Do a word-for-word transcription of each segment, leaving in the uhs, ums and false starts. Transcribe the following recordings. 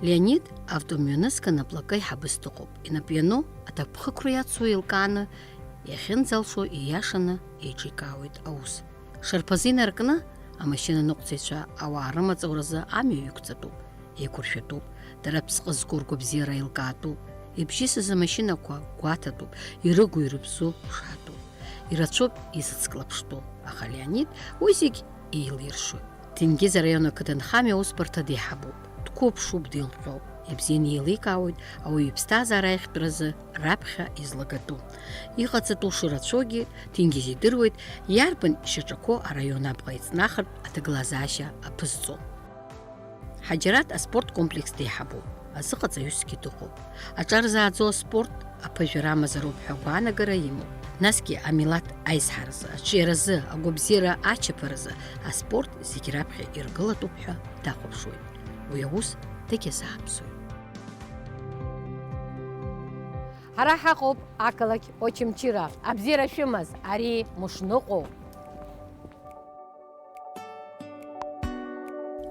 Леонид автомҩанызқьа наплакы аиҳабыс дыҟоуп. Инап иану аҭакԥхықәра иацу еилкааны, иахьынӡалшо ииашаны еиҿикаауеит аус. Шарԥазы инаркны, амашьына ныҟәцаҩцәа ауаа рымаҵуразы амҩа иқәҵатәуп, еиқәыршәатәуп, дара ԥсҟы зку ргәабзиара еилкаатәуп, ибжьысыз амашьынақәа гәаҭатәуп, ирыгу-ирыбзу ԥшаатәуп. Ирацәоуп изыцклаԥштәу, аха Леонид уи зегь еилиршоит. Ҭенгиз араион ақыҭанхамҩа аусбарҭа деиҳабуп, дқәыԥшуп, деилҟьоуп, ибзианы еиликаауеит ауаҩы иԥсҭазаара аиӷьтәразы раԥхьа излагатәу. Иҟаҵатәу шырацәоугьы Ҭенгиз идыруеит, иарбан ишьаҿақәоу араион абӷа иҵнахыртә аҭагылазаашьа аԥызҵо. Ҳаџьараҭ аспорт комплекс деиҳабуп, азыҟаҵаҩысгьы дыҟоуп. Аҿар зааӡо аспорт аԥыжәара амазароуп ҳәа агәаанагара имоуп. Насгьы амилаҭ аизҳаразы, аҿиаразы, агәабзиара ачаԥаразы аспорт зегь раԥхьа иргылатәуп ҳәа дахәаԥшуеит. Уи аус дагьазааԥсоит. Ҳара ҳаҟоуп ақалақь Очамчыра. Абзиара шәымаз, ари Мышныҟәоуп.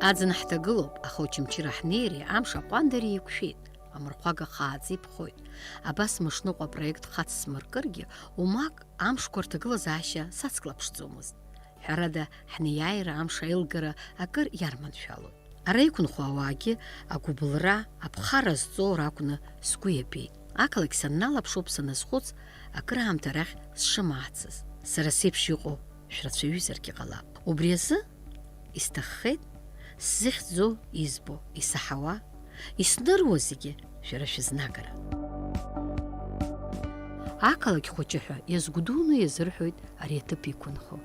Аӡын ҳҭагылоуп, аха Очамчыра ҳнеиреи амш аҟәандареи еиқәшәеит, амырхәага хааӡа иԥхоит. Абас Мышныҟәа апроект хацсмыркыргьы, умак амшқәа рҭагылазаашьа сацклаԥшӡомызт. Ҳәарада, ҳнеиааира амш аилгара акыр иарманшәалоит. Ара иқәынхо ауаагьы агәыбылра, аԥхара зҵоу ракәны сгәы иабеит. Ақалақь санналаԥшоуп саназхәыц, акыраамҭа арахь сшымаацыз. Сара сеиԥш иҟоу шәрацәаҩызаргьы ҟалап. Убри азы исҭаххеит сзыхьӡу, избо, исаҳауа, исныруа зегьы шәара шәызнагара. Ақалақь хәыҷы ҳәа иазгәдуны иазырҳәоит ари аҭыԥ иқәынхо.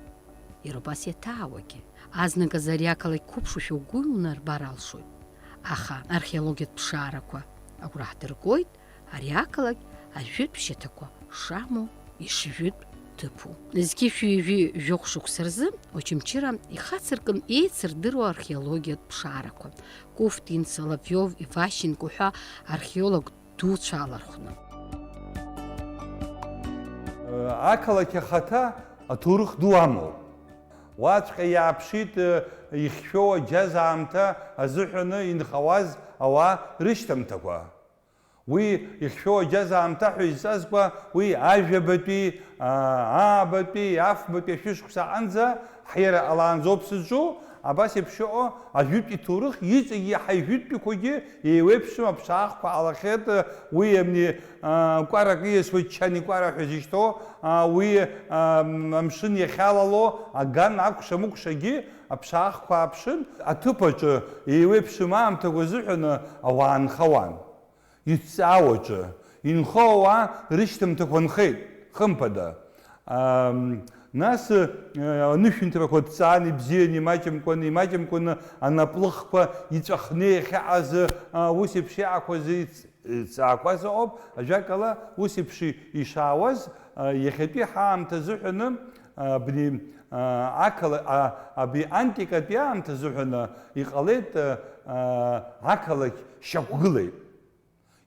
Иара убас иаҭаауагьы. Азныказы ари ақалақь қәыԥшушәа угәы иунарбар алшоит. Аха археологиатә ԥшаарақәа агәра ҳдыргоит, ари ақалақь ажәытә шьаҭақәа шамоу, ишжәытә ҭыԥу. Зқьи шәи жәи жәохә шықәса рзы Очамчыра ихацыркын еицырдыруа археологиатә ԥшаарақәа, Куфтин, Соловиов, Иващенко ҳәа археолог дуцәа алархәны. Ақалақь ахаҭа аҭоурых ду амоуп. Уаҵәҟьа иааԥшит, ихьшәоу аџьаз аамҭа азыҳәаны инхауаз ауаа рышьҭамҭақәа. Уи ихьшәоу аџьаз аамҭа ҳәа изҵазкуа, уи ажәабатәи, аа, аабатәи, афбатәи ашәышықәса аҟынӡа, ҳиара ҟалаанӡоуп сызҿу, абас еиԥш иҟоу ажәытәтәи ҭоурых иҵегьы иаҳа ижәытәтәиқәагьы еиуеиԥшым аԥшаахқәа ҟалахьеит, уи амни, аа, кәарак ииасуеит, чани кәара ҳәа изышьҭоу, аа, уи, аа, амшын иахьалало аган акәша-мыкәшагьы аԥшаахқәа ааԥшын, аҭыԥ аҿы еиуеиԥшым аамҭақәа азыҳәаны ауаа нхауан. Иҭҵаауаҿы инхо ауаа рышьҭамҭақәа нхеит, хымԥада. Ам, нас, э, анышәынҭрақәа ҭҵаан, ибзианы, имаҷымкәаны, имаҷымкәаны анаплыхқәа иҵәахны иахьаҟаз, а, ус еиԥш иаақәаз иц-, иҵаақәаз ыҟоуп. Ажәакала, ус еиԥш ишаауаз, а, иахьатәи ҳаамҭа азыҳәаны, а, абни, а, ақала-, а, абри антикатәи аамҭа азыҳәаны иҟалеит, а, а, ақалақь шьақәгылеит.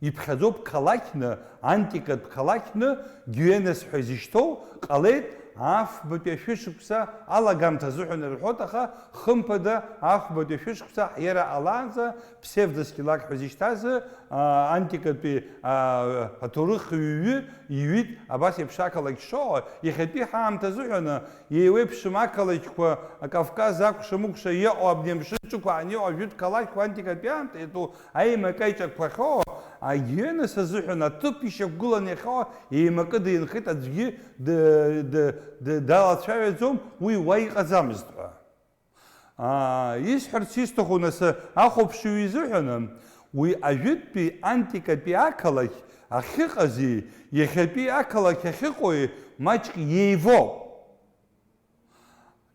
Иԥхьаӡоуп қалақьны, антикатә қалақьны, Гиенес ҳәа изышьҭоу, ҟалеит афбатәи ашәышықәса алагамҭа азыҳәан рҳәоит, аха хымԥада, афбатәи ашәышықәса ҳиара ҟалаанӡа, псевдосхилак ҳәа изышьҭаз, аа, антикатәи, аа, аҭоурых ҩҩы иҩит, абас еиԥш ақалақь шыҟоу, иахьатәи ҳаамҭа азыҳәаны, еиуеиԥшым ақалақьқәа, Кавказ акәша-мыкәша иҟоу, абни амшын ҿықәаан иҟоу ажәытә қалақьқәа антикатәи аамҭа иатәу аимак-аиҿакқәа ахьоу, агьенес азыҳәан аҭыԥ ишьақәгыланы иахьоу еимакыда инхеит, аӡәгьы д-, д-, д-, далацәажәаӡом, уи уа иҟаӡамызт ҳәа. Аа, исҳәарц исҭаху, нас, ахәаԥшыҩ изыҳәаны, уи ажәытәтәи антикатәи ақалақь ахьыҟази, иахьатәи ақалақь ахьыҟои маҷк иеивоуп.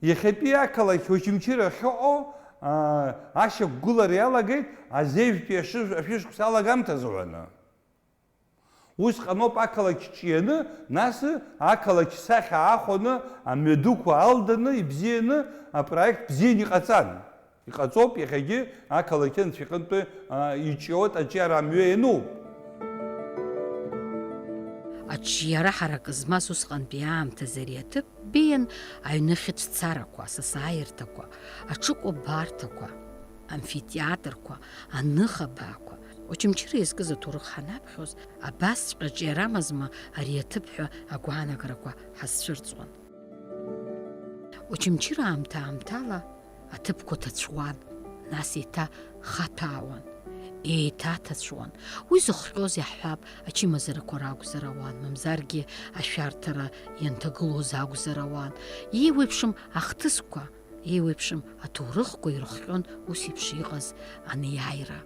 Иахьатәи ақалақь Очамчыра ахьыҟоу, аа, ашьақәгылара иалагеит азеижәтәи ашыжә-, ашәышықәса алагамҭазы уҳәаны. Усҟаноуп ақалақь ҿианы, нас ақалақь сахьа аахәаны, амҩадуқәа алданы, ибзианы апроект бзианы иҟаҵан. Иҟаҵоуп, иахьагьы ақалақь анцәа иҟынтәи, а, иҿиоит, аҿиара амҩа иануп. Аҿиара ҳаракы змаз усҟантәи аамҭазы ари аҭыԥ беиан аҩны хьыцәцарақәа, асасааирҭақәа, аҽыкәабарҭақәа. Амфитеатрқәа, аныхабаақәа. Очамчыра иазкыз аҭоурых ҳанаԥхьоз, абасҵәҟьа ҿиарамазма ари аҭыԥ ҳәа агәаанагарақәа ҳазцәырҵуан. Очамчыра аамҭа-аамҭала аҭыԥқәа ҭацәуан, нас еиҭа хаҭәаауан, еиҭаҭацәуан. Уи зыхҟьоз иаҳҳәап, ачымазарақәа ракәзар ауан, мамзаргьы ашәарҭара ианҭагылоз акәзар ауан. Еиуеиԥшым ахҭысқәа, еиуеиԥшым аҭоурыхқәа ирыхҟьон ус еиԥш иҟаз анеиааира.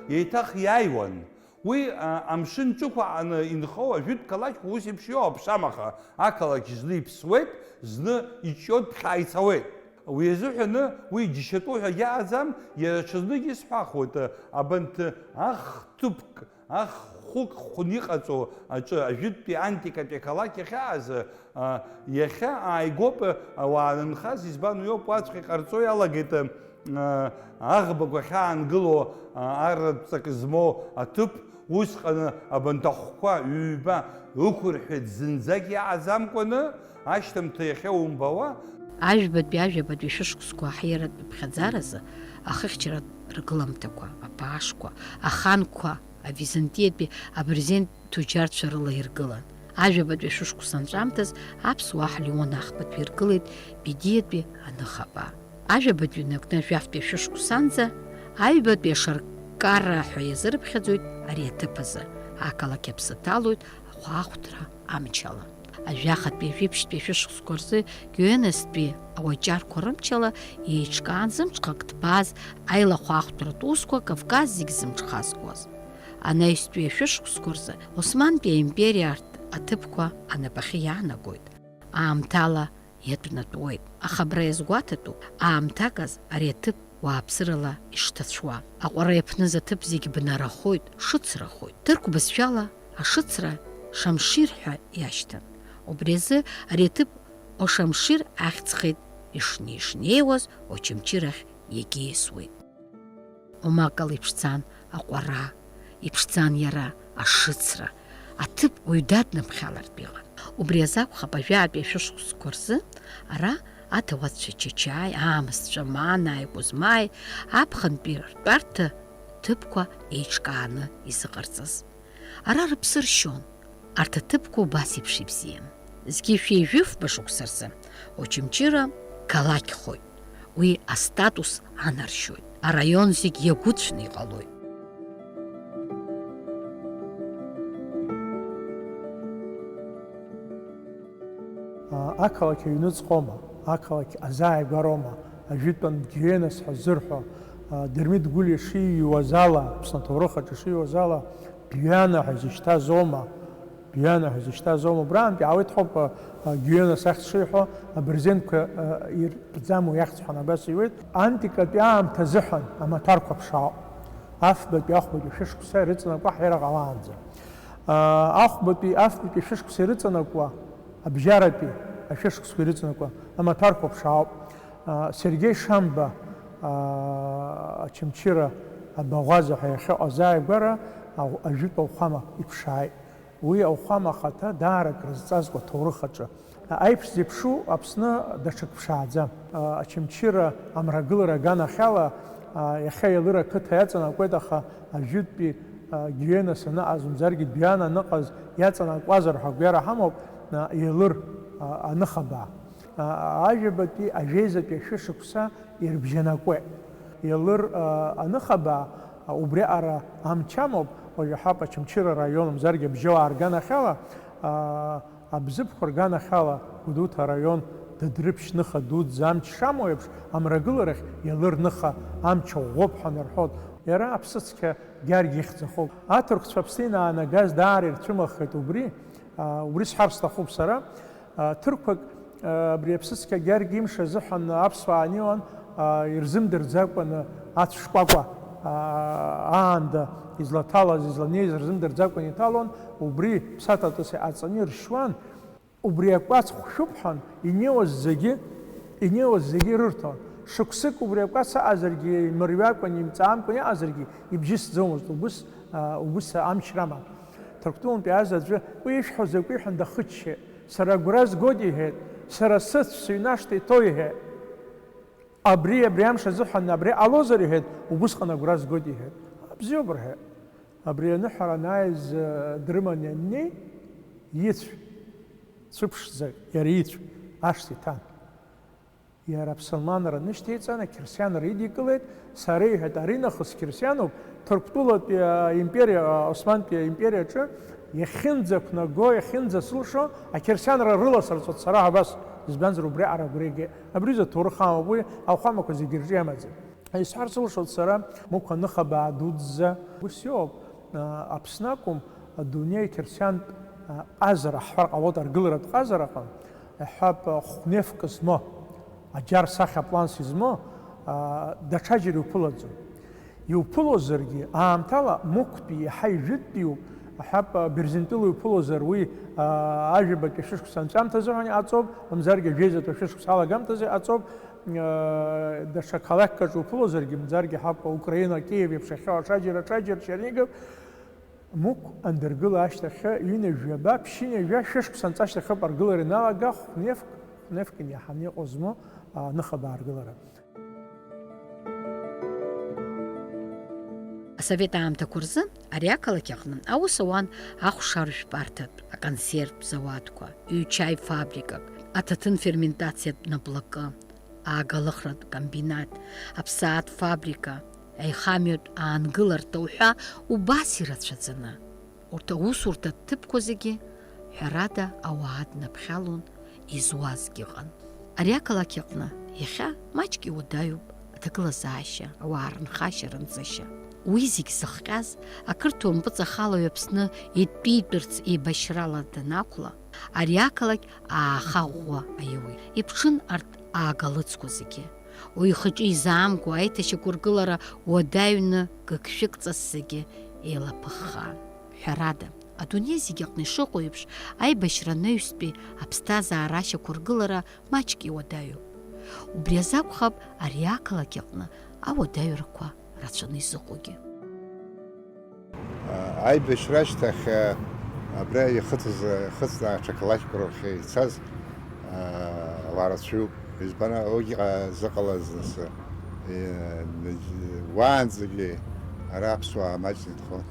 Еиҭах иааиуан. Уи, а, амшын ҿықәаҟаны инхо ажәытә қалақьқәа ус еиԥш иоуп, шамаха, ақалақь зны иԥсуеит, зны иҿиоит, ԥхьа ицауеит. Уи азыҳәаны уи џьашьатәу ҳәа иаҟаӡам, иара ҽазнык исҳәахуеит, а, абанҭ ахҭыԥк, ахәык хәын иҟаҵоу аҿы, ажәытәтәи антикатәи ақалақь иахьааз, а, иахьа ааигәоуп, а, ауаа анынхаз, избан, уи ауп уаҵәҟьа иҟарҵо иалагеит, а, аӷбақәа ахьаангыло, а, арратә ҵак змоу аҭыԥ, усҟаны абанҭ ахәқәа ҩба ықәырҳәеит, зынӡак иаҟаӡамкәаны, ашьҭамҭа иахьа умбауа. Ажәбатәи, ажәабатәи шәышықәсқәа аҳиаратә ԥхьаӡаразы ахыхьчаратә рыгыламҭақәа, абаашқәа, аханқәа, авизантиатәи абырзент ҭуџьарцәа рыла иргылан. Ажәабатәи ашәышықәса анҵәамҭаз аԥсуаа Леон Ахбатәи иргылеит Бедиатәи аныхабаа. Ажәабатәи инаркны ажәафтәи ашәышықәсанӡа аҩбатәи ашарккарра ҳәа иазырыԥхьаӡоит ари аҭыԥ азы, ақалақь аԥсы ҭалоит ахәаахәҭра амчала. Ажәахатәи ажәибжьтәи ашәышықәсқәа рзы Гиенестәи ауаҷарқәа рымчала еиҿкаан зымҽхак ҭбааз аилахәаахәҭратә усқәа Кавказ зегь зымҽхазкуаз. Анаҩстәи ашәышықәсқәа рзы Османтәи аимпериа арҭ аҭыԥқәа анапахьы иаанагоит. Аамҭала иатәнатәуеит, аха абра иазгәаҭатәуп, аамҭаказ ари аҭыԥ уааԥсырала ишҭацәуа. Аҟәара иаԥныз аҭыԥ зегь бнарахоит, шыцрахоит. Ҭырқә бызшәала ашыцра Шамшир ҳәа иашьҭан. Убри азы ари аҭыԥ Ошамшир ахьӡхеит, ишнеи-шнеиуаз Очамчырахь иагьиасуеит. Омакала иԥшӡан аҟәара, иԥшӡан иара ашыцра, аҭыԥ уаҩ даднаԥхьалартә иҟан. Убри азы акәхап, ажәаатәи ашәышықәсқәа рзы ара аҭауадцәа Чачаи, аамысҭцәа Манааи, Кәызмааи аԥхынтәи ртәарҭа ҭыԥқәа еиҿкааны изыҟарҵаз. Ара рыԥсы ршьон. Арҭ аҭыԥқәа убас еиԥш ибзиан. Зқьи шәи жәыфба шықәса рзы Очамчыра қалақьхоит. Уи астатус анаршьоит. Араион зегь иагәыцәны иҟалоит. Ақалақь аҩныҵҟоума, ақалақь азааигәароума, ажәытәан Гиенас ҳәа ззырҳәо, Дырмит Гәлиа шиҩуаз ала, Аԥсны аҭоурых аҿы шиҩуаз ала, Гиена ҳәа изышьҭаз аума, Гиена ҳәа изышьҭаз аума, убраантәи иаауеит ҳәоуп, Гиенас ахьӡ шиҳәо, абырзенқәа иртәӡам уи ахьӡ ҳәа абас иуеит. Антикатәи аамҭа азыҳәан амаҭәарқәа ԥшаауп. Афбатәи, ахәбатәи шәышықәса ирыҵанакуа ҳәара ҟалаанӡа. Ахәбатәи, афбатәи шәышықәса ирыҵанакуа, абжьаратәи ашәышықәсқәа ирыҵанакуа амаҭәарқәа ԥшаауп. Сергеи Шамба, Очамчыра абаӷәаза ҳәа иахьыҟаз ааигәара ажәытә ауахәама иԥшааит. Уи ауахәама ахаҭа даара крызҵазкуа аҭоурых аҿы. Аиԥш зеиԥшу Аԥсны даҽак ԥшааӡам. Очамчыра амрагылара аганахьала иахьа Елыр ақыҭа иаҵанакуеит, аха ажәытәтәи Гиена саныҟаз, мамзаргьы Гиена аныҟаз иаҵанакуазар ҳәа агәҩара ҳамоуп, Елыр аныхабаа. Ажәабатәи, ажәеизатәи ашәышықәса ирыбжьанакуеит. Елыр аныхабаа убриаҟара амч амоуп, уажәы ҳаԥ Очамчыра араион, мамзаргьы Абжьауаа рганахьала, Абзыԥқәа рганахьала Гәдоуҭа араион Дадрыԥшь ныха дуӡӡа амч шамоу еиԥш, амрагыларахь Елыр ныха амч ӷәӷәоуп ҳәа нарҳәоит. Иара аԥсыцқьа Гьаргь ихьӡ ахоуп. Аҭырқәцәа Аԥсны инаанагаз даара ирцәымыӷхеит убри. Убри сҳәар сҭахуп сара. Ҭырқәак абри аԥсыцқьа Гьаргь имш азыҳәан аԥсуаа ааниуан, ирзымдырӡакәаны ацә шкәакәа аанда излаҭалаз, изланеиз рзымдырӡакәаны иҭалон, убри ԥсаҭатәыс иҟаҵаны иршьуан. Убри акәац хәшәуп ҳәан инеиуаз зегьы, инеиуаз зегьы ирырҭон. Шықәсык убри акәац аҟазаргьы, имырҩакәан, имҵаамкәан иҟазаргьы, ибжьысӡомызт, убыс, убыс амч раман. Ҭырқәтәылантәи аиза аӡәы, уи ишәҳәо закәи ҳәан дахыччеит. Сара агәра згоит, иҳәеит, сара сыцә сыҩнашта иҭоу, иҳәеит. Абри, абри амш азыҳәан абри ҟалозар, иҳәеит, убысҟан агәра згоит, иҳәеит. Бзиоуп, рҳәеит. Абри аныҳәара анааиз, э, дрыманы ианнеи, ицә цәыԥшӡа, иара ицә ашҭа иҭан. Иара аԥсылманра нышьҭеиҵан, ақьырсианра идикылеит, сара, иҳәеит, аринахыс қьырсиануп, Ҭырқәтәылатәи аимпериа, Османтәи аимпериаҿы иахьынӡақәнаго, иахьынӡасылшо, ақьырсианра рыласырҵоит сара абас, избанзар, убриаҟара агәра игеит. Абри изы аҭоурых амоуп, уи ауахәамақәа зегьы рҿы иамаӡам. Исҳәар сылшоит сара, Мықә аныхабаа дуӡӡа, ус иоуп, а, Аԥсны акәым, адунеи қьырсиантә, а, ҟазара ҳҳәар ҟалоит, аргыларатә ҟазараҟны, иҳәап, хәнефк змоу, аџьар сахьа планс измоу, а, даҽаџьара иуԥылаӡом. Иуԥылозаргьы, аамҭала Мықәтәи иаҳа ижәытәтәиуп, иҳәап, Берзентәыла иуԥылозар, уи, а, ажәабатәи шәышықәса анҵәамҭазы ҳәа иҟаҵоуп, мамзаргьы ажәеизатәи шәышықәса алагамҭазы иҟаҵоуп, а, даҽа қалақьк аҿы уԥылозаргьы, мамзаргьы иҳәап, Украина, Киев еиԥш иахьа аҽаџьара, аҽаџьара, Чернигов, Мықә андыргыла ашьҭахьы ҩынҩажәаба, ԥшьынҩажәа, шәышықәса анҵәашьҭахьоуп аргылара ианалага, хәнефк, хәнефк иниаҳаны иҟоу змоу, а, аныхабаа аргылара. Асовет аамҭақәа рзы ари ақалақь аҟны аус ауан ахәшаржәтә парҭатә, аконсервтә зауадқәа, ҩ-чаи фабрикак, аҭаҭын ферментациатә наплакы, аагалыхратә комбинат, аԥсаатә фабрика, аихамҩатә аангыларҭа уҳәа убас ирацәаӡаны. Урҭ аусурҭатә ҭыԥқәа зегьы, ҳәарада, ауаа днаԥхьалон, изуазгьы ыҟан. Ари ақалақь аҟны иахьа маҷк иуадаҩуп аҭагылазаашьа, ауаа рынхашьа, рынҵышьа. Уи зегь зыхҟьаз ақырҭуа мпыҵахалаҩ Аԥсны итәитәырц еибашьрала данақәла, ари ақалақь ааха ӷәӷәа аиуит. Иԥҽын арҭ аагалыцқәа зегьы. Уи ихаҿы изаамго аиҭашьақәыргылара уадаҩны гыгшәыгҵас зегьы еилаԥыххаан. Ҳәарада, адунеи зегь аҟны ишыҟоу еиԥш, аибашьра анаҩстәи аԥсҭазаара ашьақәыргылара маҷк иуадаҩуп. Убри азы акәхап ари ақалақь аҟны ауадаҩрақәа рацәаны изыҟоугьы. Аибашьра ашьҭахь, абра ихыҵыз, ихыҵны аҽа қалақьқәа рахь ицаз, ауаа рацәаҩуп. Избан, уигьы зыҟалаз нас, уаанӡагьы ара аԥсуаа маҷны инхон.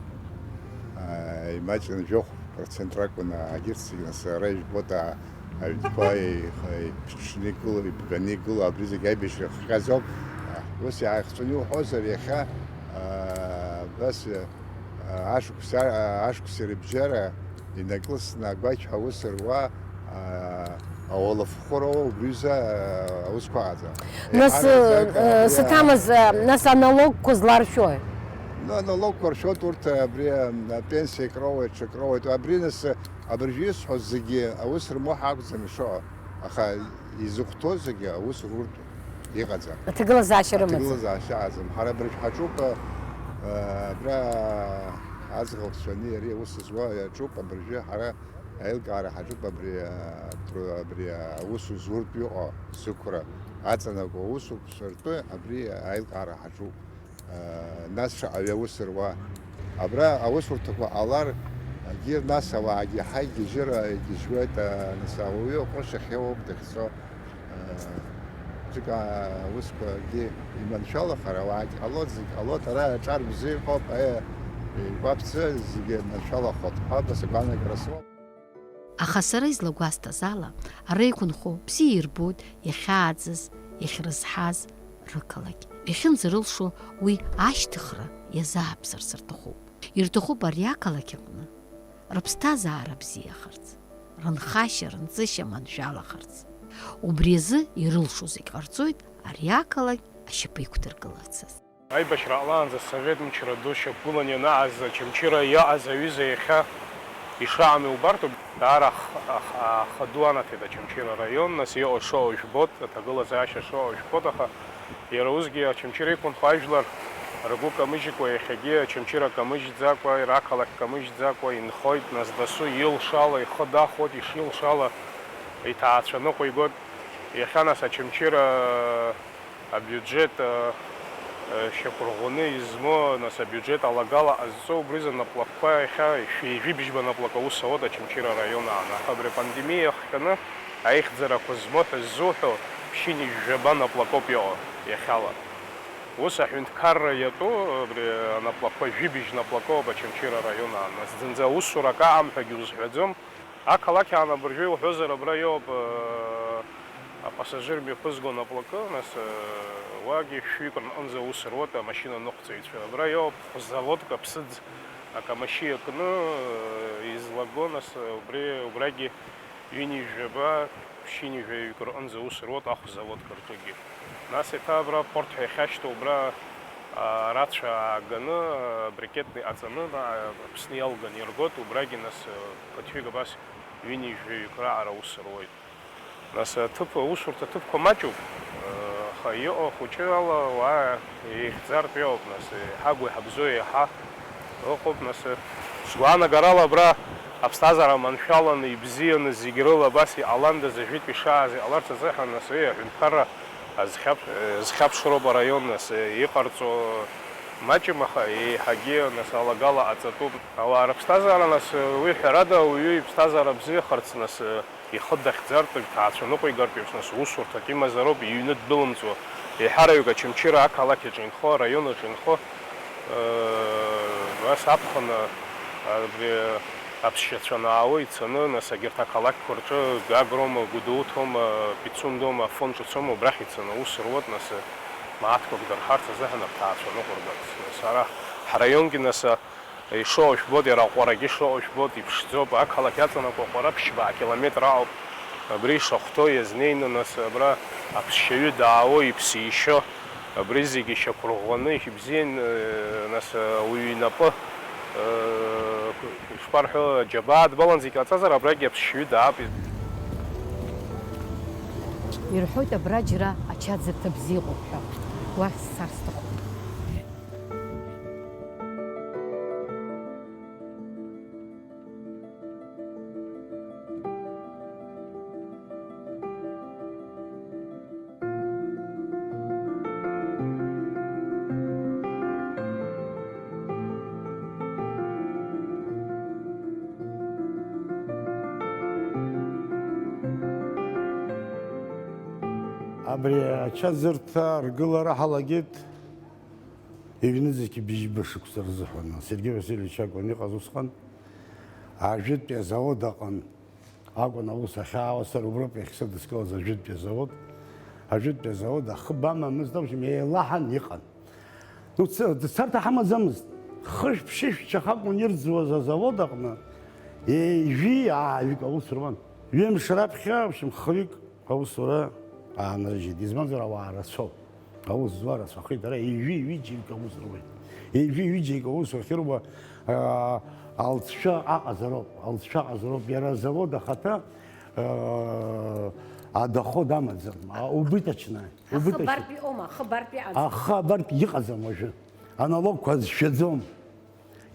Имаҷны жәохә процент ракәын, агьырҭ зегьы нас ара ижәбоит, а, аҩнқәа еиха-, иԥҽны игылоу, ибганы игылоу, абри зегь аибашьра ихҟьазоуп. Ус иааихҵәаны иуҳәозар, иахьа, а, абас, а, ашықәс, а, ашықәси рыбжьара инакылсны агәақь ҳәа аус руа, а, ауалафхәыроу убри ҩыза, а, аусқәа ыҟаӡам. Нас, еиҳараӡак, э, абри, а, саҭамыз, э, нас аналогқәа зларшәои? Ну, аналогқәа ршәоит урҭ, абри, а, апенсиа акроуеит, ҽакроуеит. Абри нас, абыржәы исҳәоз зегьы аус рмоуҳа акәӡам ишыҟоу, аха изыхәҭоу зегьы аус руртә иҟаӡам. Аҭагылазаашьа рымаӡам. Аҭагылазаашьа аӡам. Ҳара абыржә ҳаҿуп, а, абра аӡӷабцәа ани ари аус зуа иаҿуп, абыржәы ҳара аилкаара ҳаҿуп, абри, а, про-, абри аус зуртә иҟоу зықәра аҵанакуа аусқәа ртәы абри аилкаара ҳаҿуп. Нас шаҟаҩы аус руа. Абра аусурҭақәа ҟалар, егьи нас ауаагьы ҳаигьежьыра игьежьуеит, нас ауаҩы аҟәыш ахьеиуоуп дахьцо. Џьыка аусқәагьы иманшәалахар, ауаагьы ҟалоит, зегь ҟалоит, ара аҿар бзиа ыҟоуп, аиа, игәаԥцы, зегьы маншәалахоит ҳәа абас агәаанагара сымоуп. Аха сара излагәасҭаз ала, ара иқәынхо бзиа ирбоит иахьааӡаз, иахьрызҳаз рықалақь. Иахьынӡарылшо уи ашьҭыхра иазааԥсарц рҭахуп. Ирҭахуп ари ақалақь аҟны рыԥсҭазаара бзиахарц, рынхашьа, рынҵышьа маншәалахарц. Убри азы ирылшо зегь ҟарҵоит ари ақалақь ашьапы иқәдыргыларц азы. Аибашьра ҟалаанӡа Совет мчра ду шьақәгылан ианааз Очамчыра иааз аҩыза иахьа ишаам иубартә, даара ах-, ах-, ахаду анаҭеит Очамчыра араион, нас иҟоу шыҟоу жәбоит, аҭагылазаашьа шыҟоу жәбоит, аха иара усгьы Очамчыра иқәынхо ажәлар ргәы камыжькәа, иахьагьы Очамчыра камыжьӡакәа, рақалақь камыжьӡакәа инхоит, нас дасу илшала ихы дахоит, ишилшала иҭаацәа ныҟәигоит. Иахьа, нас, Очамчыра абиуџьет, э, э, шьақәырӷәӷәаны измоу, нас, абиуџьет алагала ҟазҵо, убри рзы наплакқәа иахьа шәи жәибжьба наплак аус ауеит Очамчыра араион аҟны. Аха абри апандемиа иахҟьаны аихьӡарақәа змоу ҳәа ззуҳәо ԥшьынҩажәаба наплакоуп иҟоу. Иахьала. Ус аҳәынҭқарра иатәу абри анаплакқәа, жәибжь наплакоуп Очамчыра араион аан. Нас зынӡа аусура акы аамҳәагьы узҳәаӡом. Ақалақь аан абыржәы иуҳәозар, абра иоуп, э, апассажир мҩаԥызго наплакы, нас, э, уагьы шәҩык рҟынӡа аус руеит амашьына ныҟәцаҩцәа. Абра иоуп хә-заводк аԥсыӡ акамашьы иакны, э, излаго, нас, э, убри, убрагьы ҩынҩажәаба, ԥшьынҩажәаҩык рҟынӡа аус руеит ахә-заводк рҿыгьы. Нас еиҭа абра апорт ҳәа иахьашьҭоу убра, а, рацәа ааганы, а, брикетны иҟаҵаны, а, Аԥсны иалганы иргоит, убрагьы нас, а, ԥыҭҩык абас ҩынҩажәаҩык раҟара аус руеит. Нас аҭыԥ, аусурҭа аҭыԥқәа маҷуп, а, аха иҟоу ахәыҷы ала ауаа еихьӡартә иоуп, нас, еиҳа агәы иҳабзоу еиҳа ыҟоуп, нас, сгәаанагарала абра аԥсҭазаара маншәаланы, ибзианы, зегь рыла абас иҟаландаз, ажәытәтәи шааз иҟаларц азыҳәан, нас, уи аҳәынҭқарра азхьаԥ-, зхьаԥшроуп араион, нас, иҟарҵо маҷым, аха еиҳагьы, нас, алагала ҟаҵатәуп. Ауаа рыԥсҭазаара, нас, уи ҳәарада, ауаҩы иԥсҭазаара бзиахарц, нас, ихы дахьӡартә, дҭаацәа ныҟәигартә еиԥш, нас, усурҭак имазароуп, иҩны ддәылымҵуа. Еиҳараҩык Очамчыра ақалақь аҿы инхо, араион аҿы инхо, э, абас аԥхын, абри аԥсшьацәа анаало ицаны, нас, егьырҭ ақалақьқәа рҿы Гагроума, Гәдоуҭоума, Пицундоума, Афон ҿыцоума, убрахь ицаны аус руеит, нас, мааҭқәак дырҳарц азыҳәан рҭаацәа ныҟәыргарц. Нас, ара ҳраионгьы, нас, ишыҟоу жәбоит, иара аҟәарагьы шыҟоу жәбоит, иԥшӡоуп, ақалақь аҵанакуа аҟәара ԥшьба акилометр аҟоуп. Абри ишахәҭоу иазнеины, нас, абра аԥсшьаҩы даауа, иԥсы ишьо, абри зегьы шьақәырӷәӷәаны, ибзиан, нас, ауаҩы инапы, шԥарҳәо, аџьабаа дбалан зегь ҟаҵазар, абрагьы аԥсшьаҩы даап. Ирҳәоит абра џьара ачаӡырҭа бзиа ыҟоуп ҳәа. Уахь сцар сҭахуп. Абри ачаӡырҭа аргылара ҳалагеит. Ҩнызқь быжьба шықәса рзыҳәан Сергеи Васильевич акәын иҟаз усҟан. Ажәытәтәи азавод аҟын акәын аус ахьаауаз, сара уброуп иахьсыдыскылаз ажәытәтәи азавод. Ажәытәтәи азавод ахыб амамызт, в общем, еилаҳан иҟан. Ну, ц-, дцарҭа ҳамаӡамызт. Хышә-ԥшьышә чахак акәын ирӡуаз азавод аҟны, ҩажәи ааҩык аус руан. Ҩымш раԥхьа, в общем, хҩык аусура аанрыжьит, избанзар, ауаа рацәоуп, аус зуа рацәахеит, ара ҩажәи ҩыџьаҩык аус руеит. Ҩажәи ҩыџьаҩык аус уахьыруа, аа, алҵшәа аҟазароуп, алҵшәа аҟазароуп, иара азавод ахаҭа, аа, адоход амаӡам, а, убыточная, убыточная. Ахы абартә иҟоума, ахы абартә иҟаӡам. Ахы абартә иҟаӡам уажәы, аналогқәа зшәаӡом.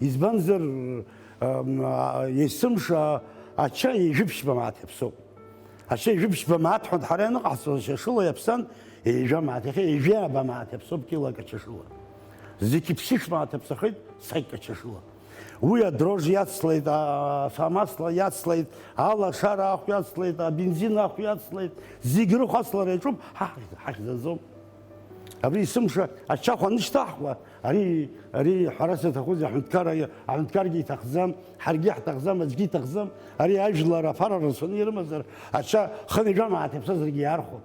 Избанзар, ам, а, есымша ача ҩажәи ԥшьба мааҭ иаԥсоуп. Ача ҩажәи ԥшьба мааҭ ҳәа ҳара ианыҟаҳҵо, шьашыла иаԥсан ҩажәа мааҭ, иахьа ҩажәи ааба мааҭ иаԥсоуп килак ачашыла. Зқьи ԥшьышә мааҭ иаԥсахеит сакьк ачашыла. Уи адрож иацлеит, а, афамасла иацлеит, алашара ахә иацлеит, абензин ахә иацлеит, зегь рыхә ацлара иаҿуп, ҳа ҳахьӡаӡом. Абри есымша ачахә анышьҭаҳхуа, ари, ари ҳәарас иаҭахузеи, аҳәынҭқарра, аҳәынҭқаргьы иҭахӡам, ҳаргьы иаҳҭахӡам, аӡәгьы иҭахӡам, ари ажәлар аԥара рацәаны ирымазар, ача хынҩажәа мааҭ иаԥсазаргьы иаархәон.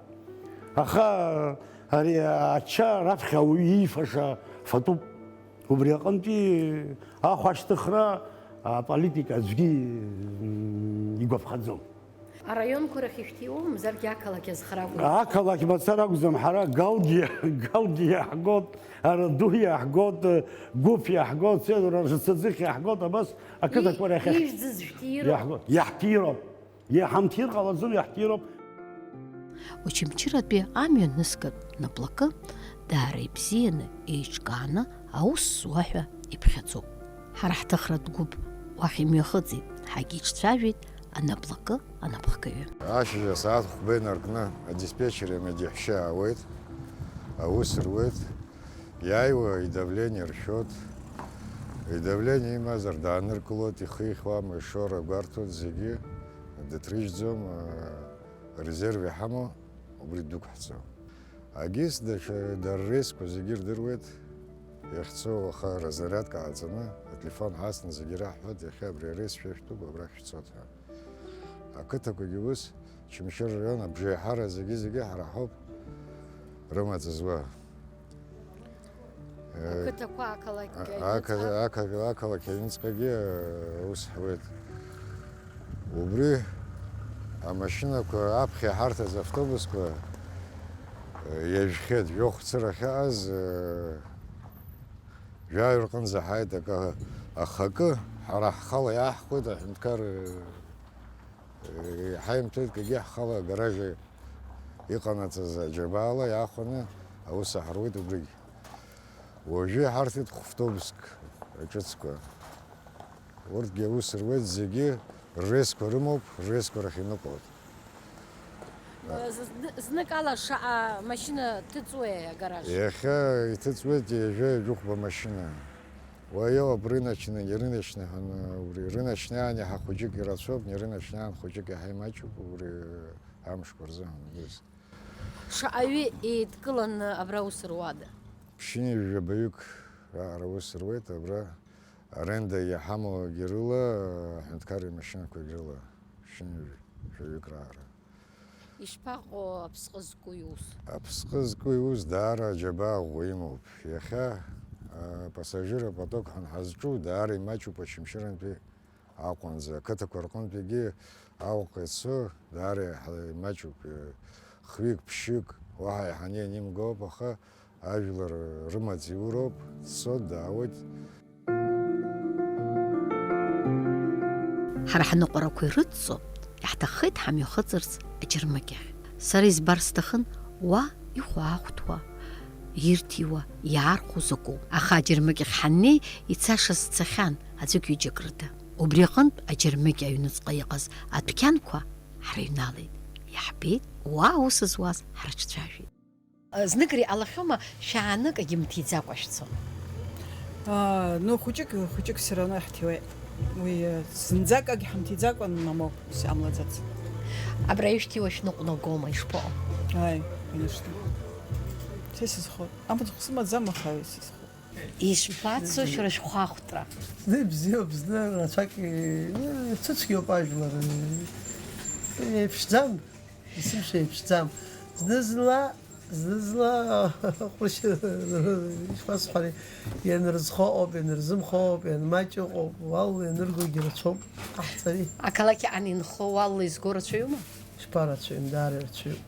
Аха ари ача раԥхьа ауаҩы иифаша фатәуп. Убри аҟынтәи ахә ашьҭыхра аполитика аӡәгьы, м, игәаԥхаӡом. Араионқәа рахь ишәҭиуоу, мамзаргьы ақалақь азхара акәын? Ақалақь мацара акәӡам, ҳара Галгьы, Галгьы иаҳгот, Араду иаҳгот, Гәыԥ иаҳгот, Сеидура Рацаӡых иаҳгот, абас ақыҭақәа рахь иахь- Ижәӡыз шәҭироуп? Иаҳгот, иаҳҭироуп. Иҳамҭир ҟалаӡом, иаҳҭироуп. Очамчыратәи амҩанызқьтә наплакы даара ибзианы еиҿкааны аус зуа ҳәа иԥхьаӡоуп. Ҳара ҳҭыхратә гәыԥ уахь имҩахыҵит, ҳагьиҿцәажәеит анаплакы анапхгаҩы. Ашьыжь асааҭ хәба инаркны адиспетчер иамеи џьаҳәшьа аауеит, аус руеит, иааиуа идавление ршәоит, идавление имазар дааныркылоит, ихихуама, ишоура гәарҭоит, зегьы дыҭрыжьӡом, резерв иҳамоу убри дықәҳҵо. Агист даҽа дара ррейсқәа зегьы ирдыруеит, иахьцо уаха разрядка ҟаҵаны, ателефон ҳасны зегьы ираҳҳәоит, иахьа абри арейс шәышәтәуп, абрахь шәцоит ҳәа. Ақыҭақәагьы ус, Чымчыр араион абжеиҳара зегьы-зегьы ҳара ҳауп рымаҵ зуа. Э, Ақыҭақәа, ақалақь, а-, аҩныҵҟа. Ақа-, ақа-, ақалақь аҩныҵҟагьы, э, аус ҳуеит. Убри амашьынақәа аԥхьа иҳарҭаз автобусқәа, э, иажәхьеит, жәохә цыра ахьааз, э, жәаҩа рҟынӡа ҳааит, акы, ахакы ҳара ҳхала иааҳхәеит, аҳәынҭқар, э, Иҳаимҭеит, егьи ҳхала агараж иҟанаҵаз аџьабаала иаахәаны аус аҳаруеит убригь. Уажәы иҳарҭеит хәавтобуск ҿыцқәа. Урҭгьы аус руеит, зегьы ррейсқәа рымоуп, ррейсқәа рахь иныҟәоит. Зны-, зныкала шаҟа машьына ҭыҵуеи агараж? Иахьа иҭыҵуеит ҩажәа ҩажәихәба машьына. Уа иоуп рыночный, нерыночный ҳәа, убри рыночный аан иаҳа хәыҷык ирацәоуп, нерыночный аан хәыҷык иаҳа имаҷуп, убри амшқәа рзыҳәан, убыс. Шаҟаҩы еидкыланы абра аус руада? Ԥшьынҩажәи жәабаҩык раҟара аус руеит абра, аренда иҳамоугьы рыла, аҳәынҭқарра имашьынақәагь рыла, ԥшьынҩажәи жәаҩык раҟара. Ишԥаҟоу аԥсҟы зку иус? Аԥсҟы зку иус даара аџьабаа ӷәӷәа имоуп. Иахьа, а, пассажир апоток ҳанҳазҿу, даара имаҷуп Очамчырантәи Аҟәанӡа. Ақыҭақәа рҟынтәигьы Аҟәаҟа ицо даара иаҳа имаҷуп. Хҩык, ԥшьҩык уаҳа иаҳаны ианимгоуп, аха ажәлар рымаҵ иуроуп, дцоит, даауеит. Ҳара ҳныҟәарақәа ирыдҵо, иаҳҭаххеит ҳамҩахыҵырц аџьармыкьахь. Сара избар сҭахын уа ихәаахәҭуа, ирҭиуа, иаархәо закәу. Аха аџьармыкьахь ҳаннеи, ицашаз цахьан аӡәык-ҩыџьак рыда. Убри аҟынтә аџьармыкьа аҩныҵҟа иҟаз адәқьанқәа ҳрыҩналеит. Иаҳбеит, уа аус зуаз ҳрыҿцәажәеит. Знык ари ҟалахьоума, шәааныкгьы мҭиӡакәа шәцо? Аа, ну, хәыҷык, хәыҷык все равно иаҳҭиуеит. Уи, э, зынӡакгьы ҳамҭиӡакәан мамоуп, ус иҟамлаӡац. Абра ишәҭиуа шәныҟәнагома, ишԥаҟоу? Ааи, конечно. Са исызхоит. Амаҵ хәы сымаӡам, аха исызхоит. Ишԥацо шәара шәхәаахәҭра? Зны ибзиоуп, зны рацәак, э, цәыцәгьоуп ажәлар, э, еиԥшӡам. Есымша иԥшӡам. Зны-зынла, зны-зынла ҟәрышь, ишԥасҳәари, ианрызхо ыҟоуп, ианрзымхо ыҟоуп, ианмаҷу ыҟоуп, уалла ианыргогьы рацәоуп, ҟаҳҵари. Ақалақь аан инхо уалла изго рацәаҩума? Шԥарацәаҩым, даара ирацәаҩуп.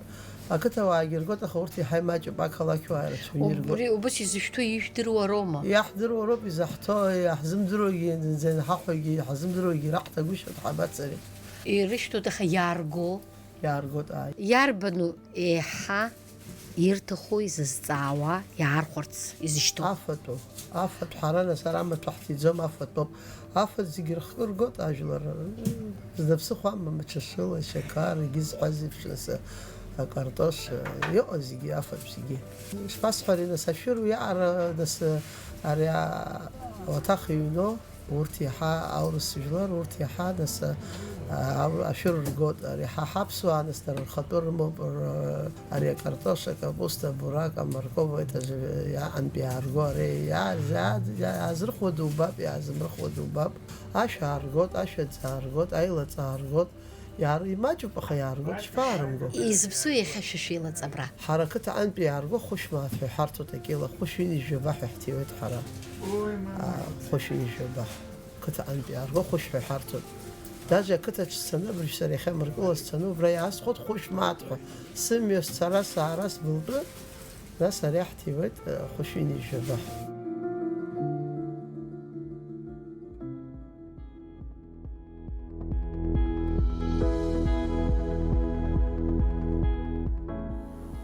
Ақыҭауаагьы иргоит, аха урҭ иаҳа имаҷуп, ақалақьуаа ирацәаҩны иргоит. Убри убыс изышәҭо ижәдыруа роума? Иаҳдыруа роуп изаҳҭо, иаҳзымдыруагьы, зынӡа ианҳахәогьы, иҳазымдыруагьы раҳҭагәышьоит, ҳабацари. Ирышәҭоит, аха иаарго? Иааргоит, ааи. Иарбану еиҳа ирҭаху, изызҵаауа, иаархәарц изышьҭоу? Афатәу. Афатә ҳара нас ара амаҭәа ҳҭиӡом, афатәоуп. Афатә зегьы рыхкы ргоит ажәлар. Зда ԥсыхәа амам, ачашыла, ашьақар, егьи зҳәаз еиԥш, нас, акартош, иҟаз зегьы афатә зегьы. Ишԥасҳәари, нас, ашәыр уиаҟара, нас, ари ауаҭах иҩноу? Урҭ иаҳа аурыс жәлар, урҭ иаҳа, нас, а, ау-, ашәыр ргоит. Ари ҳа ҳаԥсуаа, нас, дара рхатәы рымоуп, р-, ари акартош, акапуста, абурак, амарков, это же иаҟантә иаарго, ари иаа-, иаа-, иаа-, иаазрыхуа дубап, иаазымрыхуа дубап. Ашә ааргоит, ашәаӡ ааргоит, аилаҵ ааргоит. Иаар-, имаҷуп, аха иааргоит, шԥаарымго? Изыԥсу иахьа шәа шәеилаҵ абра? Ҳара ақыҭа аҟынтәи иаарго хәышә мааҭ ҳәа иҳарҭоит, акила хәышә ҩынҩажәи жәаба ҳәа иаҳҭиуеит ҳара. Ой, мама. А, хәышә ҩынҩажәи жәаба. Ақыҭа аҟынтәи иаарго хәышә ҳәа иҳарҭоит. Даже ақыҭаҿ сцаны абыржә сара иахьа Мыркыла сцаны убра иаасхәоит хәышә мааҭ ҳәа. Сымҩа сцара, саара, сбылтәы. Нас ари ҳҭиуеит, э, хәышәи ҩынҩажәи жәаба.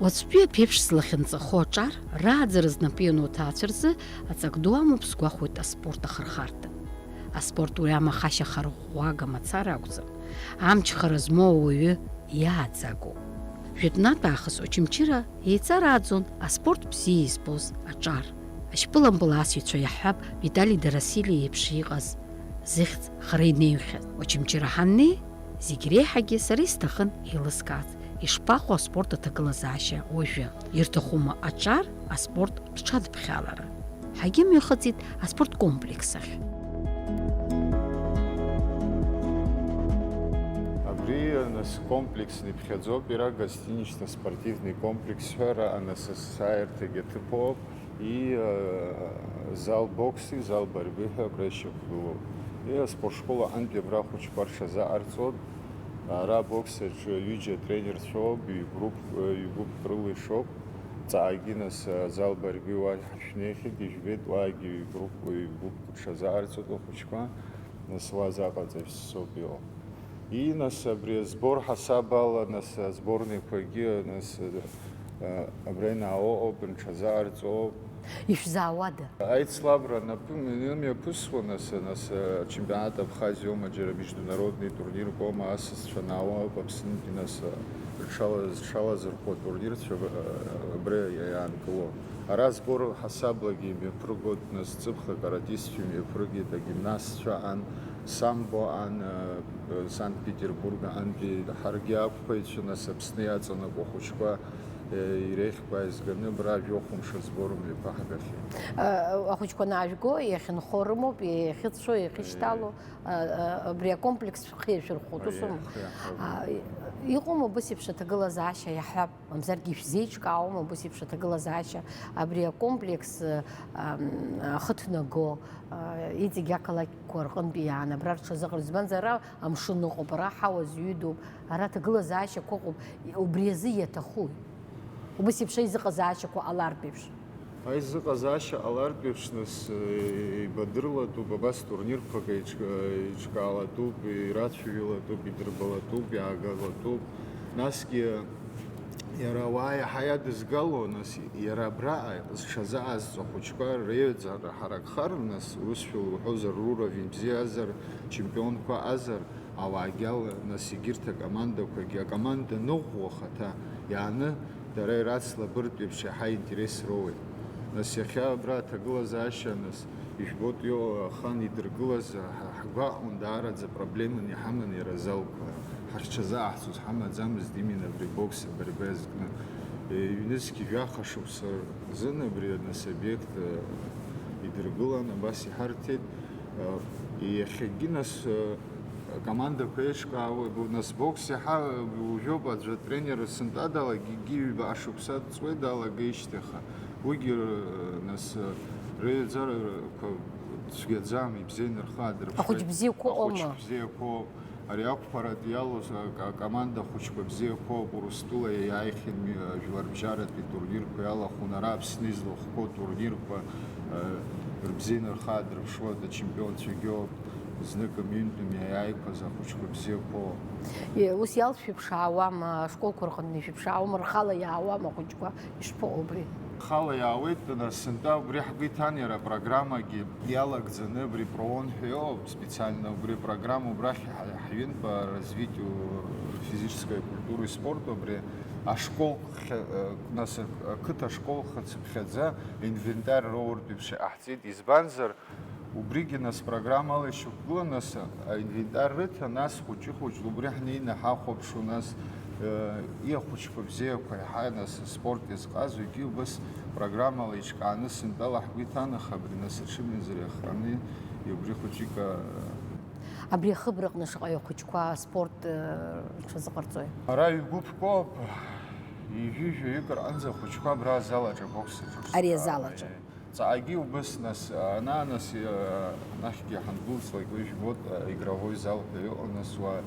Уаҵәтәи аԥеиԥш злахьынҵахо аҿар, рааӡара знапы иану аҭаацәа рзы аҵак ду амоуп, сгәахәуеит аспорт ахырхарҭа. Аспорт уи амахашьа харӷәӷәага мацара акәӡам, амчхара змоу ауаҩы иааӡагоуп. Жәытәнатә аахыс Очамчыра еиҵарааӡон аспорт бзиа избоз аҿар. Ашьапылампыл аасҩцәа иаҳҳәап, Витали Дарасили иеиԥш иҟаз зыхьӡ хара инеихьаз. Очамчыра ҳаннеи, зегь реиҳагьы сара исҭахын еилыскаарц, Ишԥаҟоу аспорт аҭагылазаашьа уажәы? Ирҭахума аҿар аспорт рҽадԥхьалара? Ҳагьымҩахыҵит аспорт комплекс ахь. Абри, нас, комплекс иԥхьаӡоуп, иара гостинично-спортивный комплекс ҳәа, ара Н С С С ааирҭагьы аҭыԥоуп. И, э, зал бокси, зал борьбы ҳәа абра ишьақәгылоуп. И аспортшкол аҟынтәи абра ахәыҷқәа рҽазаҟарҵоит. Ара абокс аҿы ҩыџьа атренерцәоуп, ҩ-групп, ҩ-группк рыла ишоуп. Ҵаагьы, нас, азал борьбы уа ҳашәнеихьеит, ижәбеит, уаагьы ҩ-групп, ҩ-группк рҽазаҟарҵоит ахәыҷқәа. Нас уа заҟаҵаҩ соуп иҟоу. И, нас, абри асбор ҳасаб ала, нас, асборникқәагьы, нас, э, абра инаауа ауп, рҽазааирҵоуп. Ишәзаауада? Аицлабра напы-, имҩаԥысуа, нас, нас, э, ачемпионат Абхазиоума, џьара международный турнирқәоума, асасцәа наауа ауп Аԥснынтәи, нас, э, рҽала-, зҽалазырхәуа турнирцәа, э, абра иаанкыло. Ара асбор ҳасаблагьы имҩаԥыргоит, нас, ҵыԥх акаратистцәа имҩаԥыргеит, агимнастцәа ан-, самбо ан, э, Санкт-Петербург антәи ҳаргьы ақәԥаҩцәа, нас, Аԥсны иаҵанакуа ахәыҷқәа, э, иреиӷьқәа ааизганы абра жәохә мшы асбор мҩаԥаҳгахьеит. Э, ахәыҷқәа наажәго, иахьынхо рымоуп, иахьыцәо, иахьышьҭало, э, э, абри акомплекс шәхы иашәырхәоит, ус аума? Аиеи, аиеи. А, и-, иҟоума убыс еиԥш аҭагылазаашьа, иаҳҳәап, мамзаргьы ишәзеиҿкаауама убыс еиԥш аҭагылазаашьа, абри акомплекс, э, ам, ахы ҭнаго, э, иҵегь ақалақьқәа рҟынтәи иаан абра рҽазыҟарҵоит, избанзар, ара амшын ыҟоуп, ара аҳауа зҩыдоуп, ара аҭагылазаашьақәа ыҟоуп, убри азы иаҭахуи? Убыс еиԥш аизыҟазаашьақәа ҟалартә еиԥш. Аизыҟазаашьа ҟалартә еиԥш, нас, э, еибадырлатәуп, абас турнирқәак еиҿ-, еиҿкаалатәуп, ирацәажәалатәуп, идырбалатәуп, иаагалатәуп. Насгьы иара ауаа иаҳа иадызгало, нас, иара абраҟа зҽазаҟазҵо ахәыҷқәа реиҩаӡара ҳаракхар, нас, усшәа луҳәозар, руровень бзиазар, чемпионқәа азар, ауаагьы ала, нас, егьырҭ акомандақәагьы, акоманда ныӷәӷәа ахаҭа иааны, дара ирацлабыртә еиԥш иаҳа интерес роуеит. Нас, иахьа абра аҭагылазаашьа, нас, ижәбоит, ио-, ахан идыргылаз, ҳа-, ҳгәаҟуан, даараӡа проблеманы иҳаман иара азалқәа. Ҳарҽазааҳцоз ҳамаӡамызт, именно абри бокс абарба иазкны. Е, ҩнызқь жәаха шықәса рзын абри, нас, обиект, э, идыргылан, абас иҳарҭеит. Э, иахьагьы, нас, э, акомандақәа еиҿкаауеит, бу-, нас, бокс иаҳа, э, уажәоуп аӡәы атренер сынтәа далагеит, егьи ҩба шықәса ҵуеит далагеижьҭеи, аха уигьы, э, нас, э, реиҩаӡарақәа цәгьаӡам, ибзианы рхы аадырԥшуеит. Ахәыҷ бзиақәа ыҟоума? Ахәыҷ бзиақәоуп. Ари ақәԥаратә иалоу акоманда хәыҷқәа бзиақәоуп, Урыстәыла иааихьан, жәларбжьаратәи турнирқәа иалахәын, ара Аԥсны излахәқәоу турнирқәа, э, рыбзианы рхы аадырԥшуеит, ачемпионцәагьоуп, знык ҩынтәым иааиқәаз ахәыҷқәа бзиақәоуп. Е, ус иалшәиԥшаауама, ашколқәа рҟны ишәиԥшаауама, рхала иаауама ахәыҷқәа? Ишԥаҟоу убри? Рхала иаауеит, нас, сынтәа убри ҳгәы иҭан, иара апрограммагьы иалагӡаны, абри проон ҳәа иоуп, специально убри апрограмма убрахь ҳа-, ҳҩын по развитию физической культуры и спорту, абри ашкол хьа-, э, нас, ақыҭа ашкол хацыԥхьаӡа инвентарь роуртә еиԥш иҟаҳҵеит, избанзар, убригьы, нас, программала ишьақәгылан, нас, аинвентар рыҭа, нас, хәыҷы-хәыҷла убри ҳнеины ҳахәаԥшуан, нас, э, иахәыҷқәа бзиақәа иаҳа, нас, аспорт иазҟазоугьы убас программала иҿкааны сынтәала ҳгәы иҭан, аха абри, нас, аҽымҩазара иахҟьаны, убри хәыҷык, э, Абри ахыбраҟны шаҟаҩы ахәыҷқәа аспорт, э, рҽазыҟарҵои? Ара ҩ-гәыԥкоуп, ҩажәи жәаҩык рҟынӡа ахәыҷқәа абра азал аҿы абокс аҿы. Ари азал аҿы. Ҵаҟагьы убыс, нас, ана, нас, э, нахьгьы ҳандәылҵлак, уи жәбоит, э, игровой зал ҳәа иҟоу, нас, уа,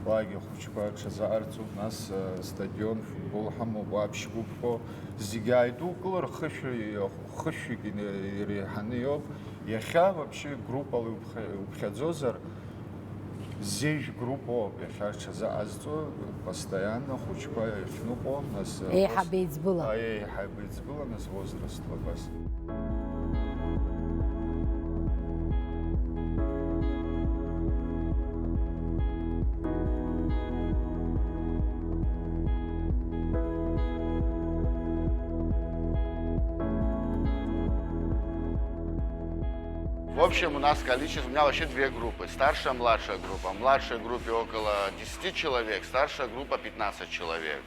уаагьы ахәыҷқәа рҽазаҟарҵоит, нас, э, стадион, футбол ҳамоуп, уа ԥшь-гәыԥ ҳәоу, зегьы ааидукылар, хышә-, хышәҩык ина-, иреиҳаны иоуп. Иахьа, вообще, группала иуԥхьа-, иуԥхьаӡозар, Зежә группоуп иахьа рҽазыҟазҵо, постоянно ахәыҷқәа иахьныҟәо, нас, еиҳаб еиҵбыла. Аиеи, еиҳаб еиҵбыла, нас возрастла абас. В общем, у нас количество, у меня вообще две группы, старшая, младшая группа. В младшей группе около десяти человек, старшая группа пятнадцать человек.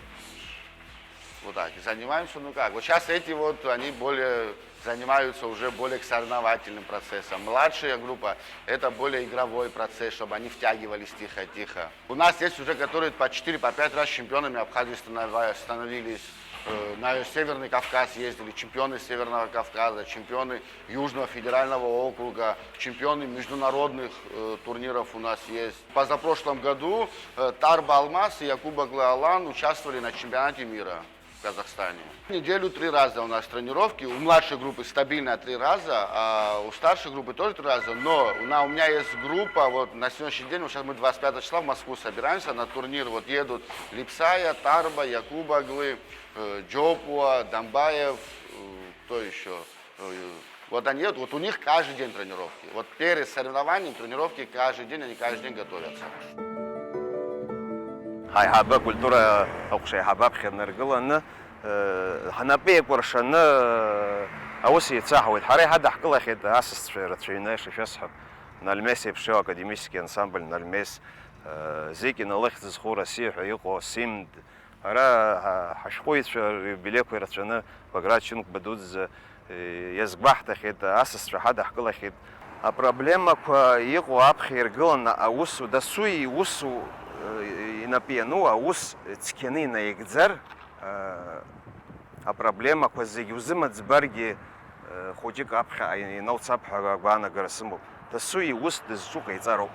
Вот так. И занимаемся, ну как, вот сейчас эти вот, они более занимаются уже более к соревновательным процессам. Младшая группа — это более игровой процесс, чтобы они втягивались тихо-тихо. У нас есть уже, которые по четыре, по пять раз чемпионами Абхазии станова-, становились. Э, на Северный Кавказ ездили, чемпионы Северного Кавказа, чемпионы Южного федерального округа, чемпионы международных, э, турниров у нас есть. Позапрошлом году, э, Тарба Алмаз и Якубоглы Алан участвовали на чемпионате мира в Казахстане. В неделю три раза у нас тренировки. У младшей группы стабильно три раза, а у старшей группы тоже три раза. Но у на-, у меня есть группа, вот на сегодняшний день, вот сейчас мы двадцать пятого числа в Москву собираемся на турнир. Вот едут Липсая, Тарба, Якубоглы, э, Джопуа, Дамбаев, э, кто еще? Э, вот они едут, вот у них каждый день тренировки. Вот перед соревнованием тренировки каждый день, они каждый день готовятся. Ҳаиҳабы акультура аҟәша аиҳабы аԥхьа днаргыланы, э, ҳнапы еикәыршаны, э, аус еицаҳауеит. Ҳара иҳадаҳкылахьеит асасцәа рацәаҩны, ишышәасҳәап, Нальмес еиԥш иоу академический ансамбль Нальмес, э, Зекина лыхьӡ зху Россиа ҳәа иҟоу Симд, ара ҳа-, ҳашәҟәыҩҩцәа риубилеиқәа ирацәаны Баграт Чынқәба дуӡӡа, э, иазгәаҳҭахьеит, асасцәа ҳадаҳкылахьеит. Апроблемақәа иҟоу аԥхьа иргыланы аус, дасу иусу, э, инапы иану аус цқьаны инаигӡар, э, апроблемақәа зегь узымыӡбаргьы, э, хәыҷык аԥхьа инауцап ҳәа агәаанагара сымоуп. Дасу иус дызҿу ҟаиҵароуп.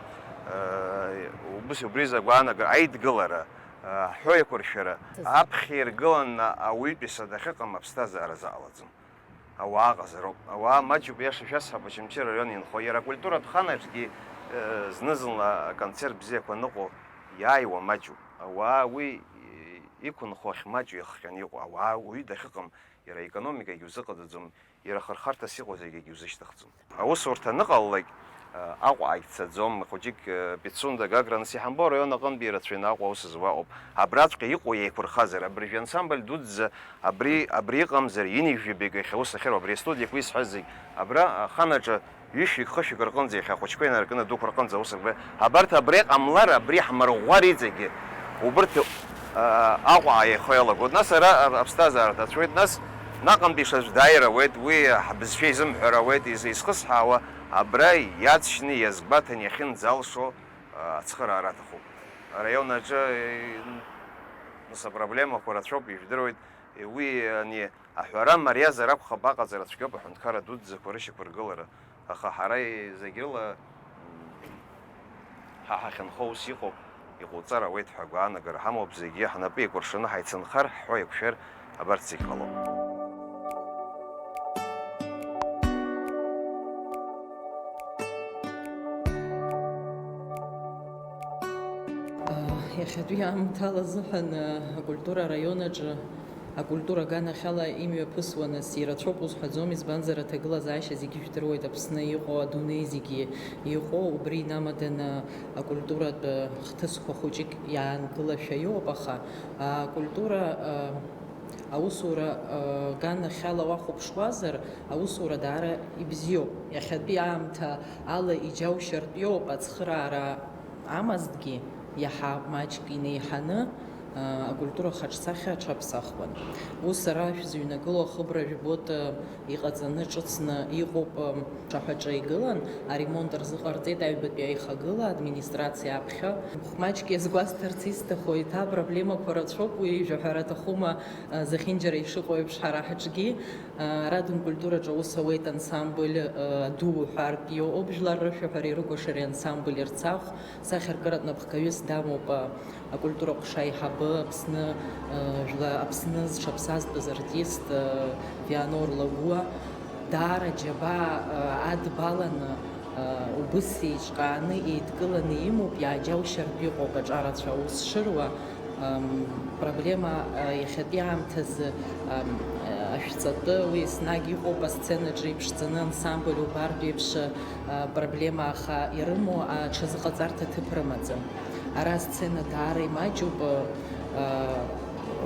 Э, убыс убри агәаанагара, аидгылара, э, ҳәоу еиқәыршәара, аԥхьа иргыланы ауаҩытәыҩса дахьыҟам аԥсҭазаара заҟалаӡом. Ауаа ҟазароуп. Ауаа маҷуп, иаша шәасҳәап, Очамчы араион инхо. Иара акультуратә ханаҿгьы, э, зны-зынла аконцерт бзиақәа аныҟоу иааиуа маҷуп. Ауаа уи, э, иқәынхо ахьмаҷу иахҟьаны иҟоу. Ауаа уаҩы дахьыҟам, иара аекономикагьы узыҟаҵаӡом, иара ахырхарҭас иҟоу зегьы узышьҭыхӡом. Аусурҭа аныҟалалак, э, Аҟәаагь цаӡом, хәыҷык, э, Пицунда, Гагра, нас иҳамбо араион аҟынтәи ирацәаҩны Аҟәа аус зуа ыҟоуп. Абраҵәҟьа иҟоу иеиқәырхазар, абыржәы ансамбль дуӡӡа абри, абри ыҟамзар, ҩынҩажәи жәабаҩык иахьа аус ахьыруа, абри астудиақәа исҳәаз зегь, абра аханаҿы ҩышәҩык, хышәҩык рҟынӡа иахьа ахәыҷқәа инаркны адәықәа рҟынӡа аус рбеит. Абарҭ абри ҟамлар, абри ҳмырӷәӷәар иҵегьы, убырҭ, а, Аҟәа ааихо иалагоит. Нас ара, а, аԥсҭазаара ҭацәуеит, нас наҟынтәи ишаӡә дааир ауеит, уи ҳбызшәа изымҳәар ауеит, из-, изхысҳәаауа абра иаҵшьны, иазгәаҭаны иахьынӡалшо, а, ацхыраара аҭахуп. Араион аҿы, э, нас апроблемақәа рацәоуп, ижәдыруеит, уи ани Аҳәара мариазар акәхап, аҟаҵара цәгьоуп аҳәынҭқарра дуӡӡақәа рышьақәыргылара, аха ҳара зегь рыла, м, ҳа ҳахьынхо ус иҟоуп, иҟоуҵар ауеит ҳәа агәаанагара ҳамоуп, зегьы ҳнапы еикәыршаны ҳаицынхар, ҳҳәо еиқәшәар, абарҭ зегь ҟалоит. Иахьатәи аамҭала азыҳәан, акультура араион аҿы акультура аганахьала имҩаԥысуа, нас, ирацәоуп узҳәаӡом, избанзар, аҭагылазаашьа зегьы жәдыруеит, Аԥсны иҟоу, адунеи зегьы иҟоу, убри инамаданы акультуратә хҭысқәа хәыҷык иаанкылашәа иоуп, аха акультура, аусура аганахьала уахәаԥшуазар, аусура даара ибзиоуп. Иахьатәи аамҭа ала иџьаушьартә иоуп ацхыраара амазҭгьы, иаҳа маҷк инеиҳаны, а, акультура хаҿсахьа аҽаԥсахуан. Ус ара шәзыҩнагылоу ахыбра жәбоит, а, иҟаҵаны, ҿыцны иҟоуп, а, ҿаҳәаҿа игылан, аремонт рзыҟарҵеит аҩбатәи аихагыла, администрациа аԥхьа. Маҷк иазгәасҭарц исҭаху, еиҭа апроблемақәа рацәоуп, уи жәаҳәара аҭахума, а, зехьынџьара ишыҟоу еиԥш ҳара ҳаҿгьы. Арадын культураҿы аус ауеит ансамбль, э, ду уҳәартә иоуп, жәлар рышәаҳәареи рыкәашареи ансамбль Ерцахә, сахьаркыратә напхгаҩыс дамоуп, э, акультура ҟәша аиҳабы, Аԥсны, э, жәла-, Аԥсны зҽаԥсазтәыз артист, э, Вианор Лагәуа. Даара џьабаа, э, адбаланы, э, убыс еиҿкааны еидкыланы имоуп, иааџьаушьартә иҟоуп аҿарацәа аус шыруа. Ам, проблема, а, иахьатәи аамҭазы, ам, а, ашәҵатәы, уи еснагь иҟоуп, асценаҿы иԥшӡаны ансамбль убартә еиԥш, а, проблема аха ирымоу аҽазыҟаҵарҭа ҭыԥ рымаӡам. Ара асцена даара имаҷуп, а, а,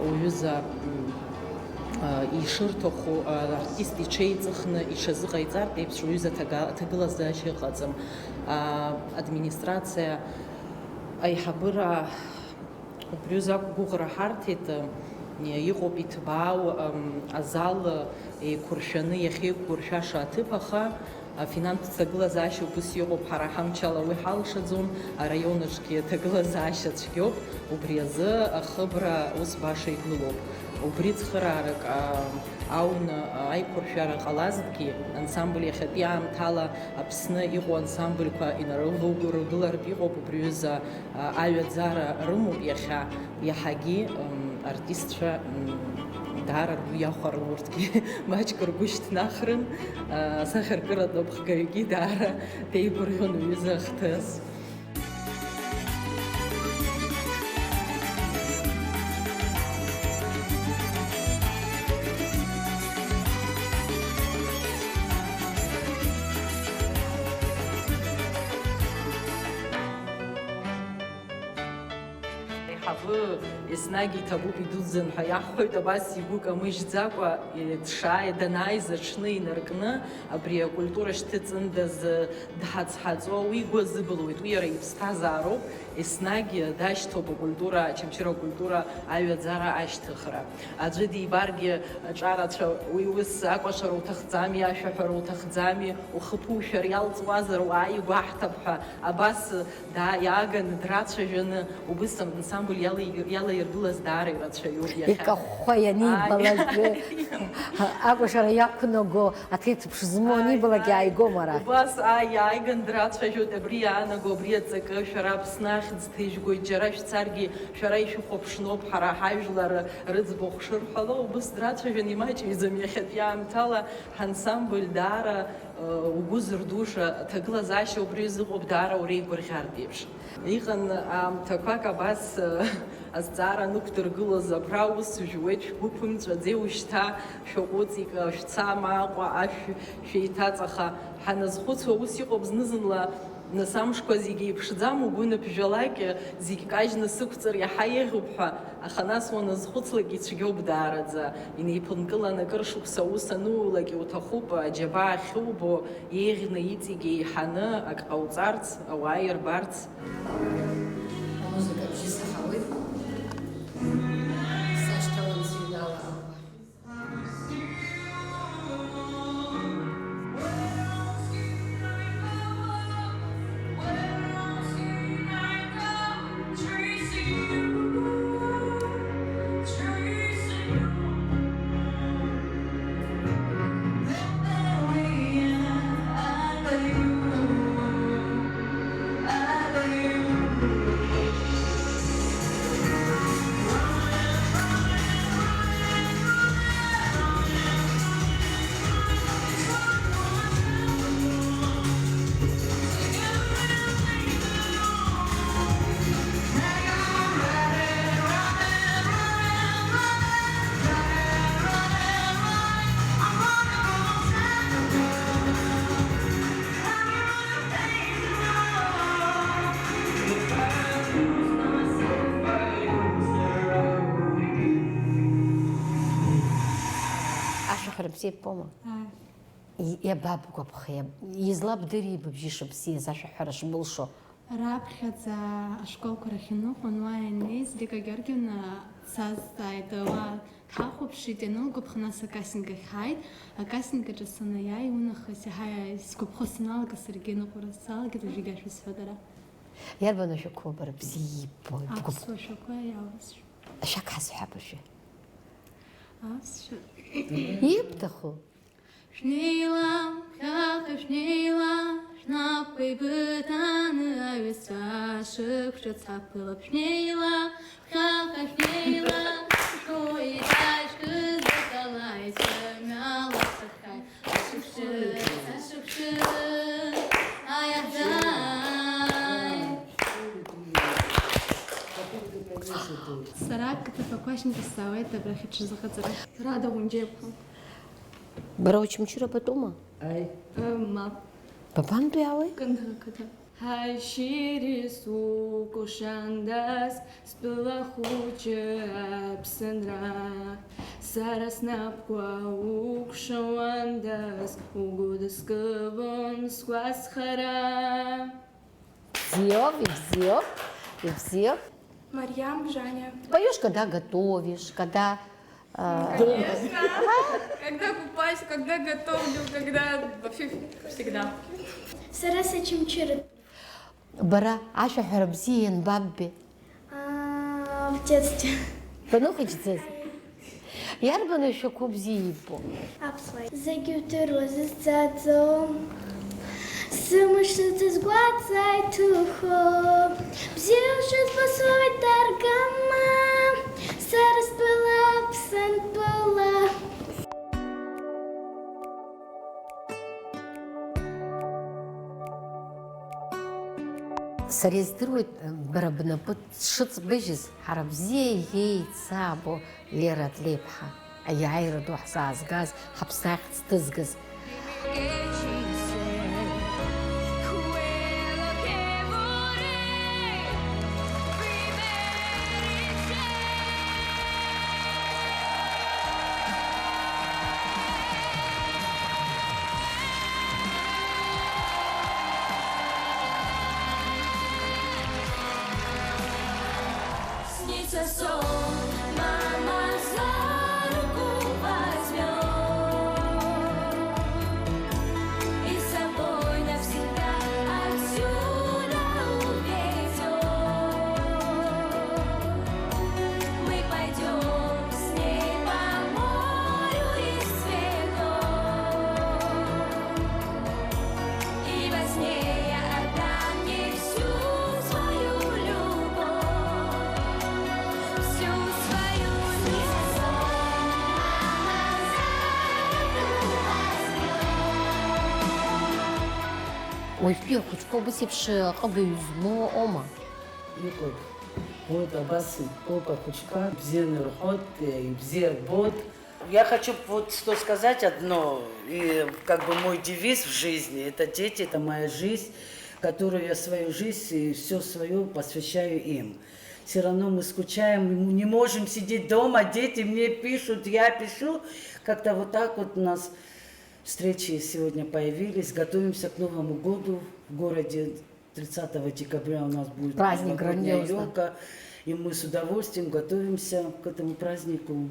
уҩыза, м, Ишырҭаху артист иҽеиҵыхны иҽазыҟаиҵартә еиԥш уҩыза аҭага-, аҭагылазаашьа ыҟаӡам. Администрациа аиҳабыра убри азы ақәгәыӷра ҳарҭеит, иҟоуп иҭбаау, азал еиқәыршәаны иахьеиқәыршәаша аҭыԥ, аха афинанстә ҭагылазаашьа убыс иҟоуп, ҳара ҳамчала уи ҳалшаӡом, араион аҿгьы аҭагылазаашьа цәгьоуп, убри азы ахыбра ус баша игылоуп. Убри цхыраарак, а, ауны, а, аиқәыршәара ҟалазҭгьы, ансамбль иахьатәи аамҭала Аԥсны иҟоу ансамбльқәа инарывагылартә иҟоуп убри аҩыза, а, аҩаӡара рымоуп иахьа, иаҳагьы, м, артистцәа, м, даара ргәы иахәарын урҭгьы, маҷк ргәы шьҭнахрын, а, асахьаркыратә напхгаҩгьы даара деигәырӷьон уҩыза ахҭыс. Аиҳабы еснагь иҭабуп, идуӡӡан ҳәа иаҳҳәоит, абас игәы камыжьӡакәа, дшааи-, данааиз аҽны инаркны, абри акультура шьҭыҵындаз дҳацҳаҵо, уи игәы азыбылуеит, уи иара иԥсҭазаароуп, еснагь дашьҭоуп акультура, Очамчыра акультура аҩаӡара ашьҭыхра. Аӡәы дибаргьы аҿарацәа, уи ус акәашара уҭахӡами, ашәаҳәара уҭахӡами, ухы ԥушәар иалҵуазар, уааи игәаҳҭап ҳәа, абас да-, иааганы драцәажәаны, убыс ансамбль иалаи-, иалаиргылаз даара ирацәаҩуп иахьа. Икахәхәа ианибалак, ааи, акәашара иақәнаго, аҭеҭԥш змоу, ааи, анибалак, ааи, иааигом арахь. Убас, ааи, иааиган драцәажәоит, абри иаанаго, абри аҵакы, шәара Аԥсны ахьӡ ҭыжьгоит, џьара шәцаргьы, шәара ишәыхәаԥшноуп, ҳара ҳажәлар рыӡбахә шырҳәало, убыс драцәажәан имаҷҩӡам иахьатәи аамҭала ҳансамбль даара Угәы зырдуша аҭагылазаашьа убри азыҟоуп, даара уреигәырӷьартә еиԥш. Иҟан аамҭақәак абас, азҵаара анықәдыргылоз, абра аус жәуеит, шәгәы ԥымҵәаӡеи ушьҭа, шәаҟәыҵ, ик-, шәца, ма Аҟәа ашә шәеиҭаҵаха. Ҳаназхәыцуа, ус иҟоуп зны-зынла, нас амшқәа зегьы еиԥшӡам, угәы ныԥжәалак, зегь кажьны сықәҵыр иаҳа еиӷьуп ҳәа. Аха нас уаназхәыцлак ицәгьоуп даараӡа, инеиԥынкылан акыр шықәса аус анулак иуҭахуп, аџьабаа ахьубо, еиӷьны иҵегь еиҳаны ак ҟауҵарц, ауаа ирбарц. Амузыка абжьы саҳауеит, сашьҭалан сыҩнала. Ашәаҳәара бзиа ббома? Ааи. И-, иабабгәаԥхеи, иаб-, излабдыри быбжьы шыбзиаз, ашәаҳәара шбылшо? Раԥхьаӡа ашколқәа рахь иныҟәон, уа ианнеиз, Лика Георгиевна дсазҵааит, уа дҳахәаԥшит, ианылгәаԥха, нас акастинг ахь ҳааит, акастинг аҿы санаиааи, унахыс иаҳа исгәаԥхо саналага, саргьы аныҟәара салагеит, уажәыгь ашәа сҳәоит ара. Иарбан ашәақәоу бара бзиа иббо, ибгәаԥ-, аԥсуа шәақәа иаласшәа. Ашәак ҳазҳәап уажәы. Аԥсшәа. Ибҭаху? Шәнеила, ԥхьаҟа шәнеила, шәнапқәа еибыҭаны аҩызцәа шықәҿыц ҳаԥылап. Шәнеила, ԥхьаҟа шәнеила, шәгәы иҭашәкыз акалаҩцәа мҩала шәырхааит. Ашықәсқәа, ашықәсқәа, аиаҳзааит. Сара ақыҭа Пакәашьынтәи саауеит абрахь аҽазыҟаҵара. Рада Гәынџьеиԥҳа. Бара Очамчыра патума? Аи. Э, мап. Бабантәи аауеи? Кындыӷ ақыҭа. Ҳаишьыри сукәашандаз, стәыла хәыҷы аԥсынра, сара снапқәа укәшауандаз, угәыдыскылон сгәазхара. Бзиоуп, ибзиоуп, ибзиоуп. Мариам, Жаня. Поёшь, когда готовишь, когда, э, Конечно. Когда купаюсь, когда готовлю, когда вообще всегда. Сара сачымчыра. Бара ашәаҳәара бзиа ианбаббеи? А, в детстве. Баныхәыҷӡаз? Иарбан ашәақәа бзиа иббо? Аԥсуа. Зегь удыруа зызӡаӡом. Сымш сыҵазгәаҵа иҭухо. Бзиа ушызбо суеит аргама. Сара стәыла Аԥсынтәыла. Сара издыруеит, бара бнапы дшыҵбыжьыз, ҳара бзиа еицаабо Лера Длеиԥҳа, аиааира ду ҳзаазгаз, ҳаԥсахьӡ дызгаз. Снится сон, мама за руку возьмёт и с собой навсегда отсюда увезёт. Мы пойдём с ней по морю из цветов. И во сне я отдам ей всю свою любовь, всю свою любовь. Уажәтәи ахәыҷқәа убас еиԥш аҟыбаҩ змоу оума? Иҟоуп. Уи абас иҟоуп ахәыҷқәа, ибзианы ирҳәоит, ибзиа рбоит. Я хочу вот что сказать одно, и как бы мой девиз в жизни, это дети, это моя жизнь, которую я свою жизнь и всё своё посвящаю им. Всё равно мы скучаем, мы не можем сидеть дома, дети мне пишут, я пишу. Как-то вот так вот у нас встречи сегодня появились. Готовимся к Новому году в городе. Тридцатого декабря у нас будет новогодняя ёлка, и мы с удовольствием готовимся к этому празднику.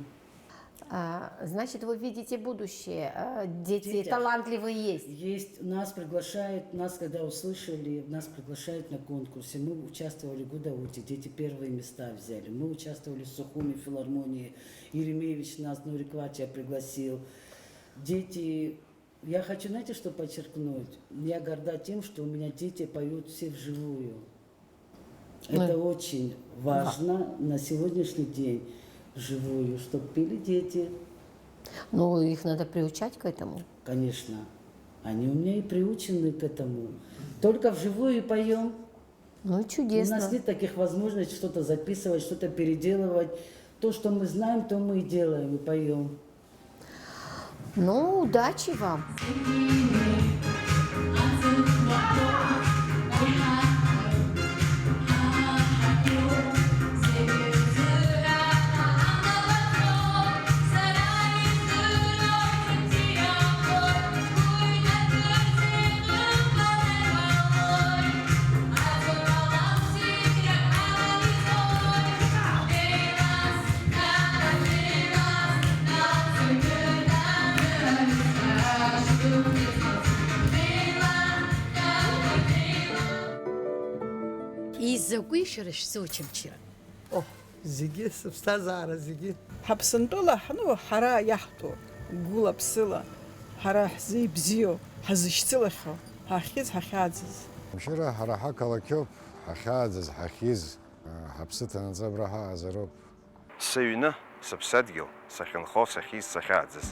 А, значит, вы видите будущее. А, дети талантливые есть. Есть. Нас приглашают, нас когда услышали, нас приглашают на конкурсе. Мы участвовали в Гудаути, дети первые места взяли. Мы участвовали в Сухуми филармонии. Еремеевич нас, Нури Квача пригласил. Дети Я хочу, знаете, что подчеркнуть? Я горда тем, что у меня дети поют все вживую. Это очень важно на сегодняшний день, вживую, чтоб пели дети. Ну, их надо приучать к этому. Конечно. Они у меня и приучены к этому. Только вживую и поём. Ну, чудесно. У нас нет таких возможностей что-то записывать, что-то переделывать. То, что мы знаем, то мы и делаем, и поём. Ну, удачи вам. Изакәи шәара шәзы Очамчыра? О, зегьы, сыԥсҭазаара зегьы. Ҳаԥсынтәыла ҳну ҳара иаҳтәу, гәыла-ԥсыла, ҳара ҳзы ибзиоу, ҳазышьцылахьоу, ҳахьыз, ҳахьааӡаз. Очамчыра ҳара ҳақалақьоуп, ҳахьааӡаз, ҳахьиз, ҳаԥсы ҭанаҵы абра ҳаҟазароуп. Сыҩны, сыԥсадгьыл, сахьынхо, сахьиз, сахьааӡаз.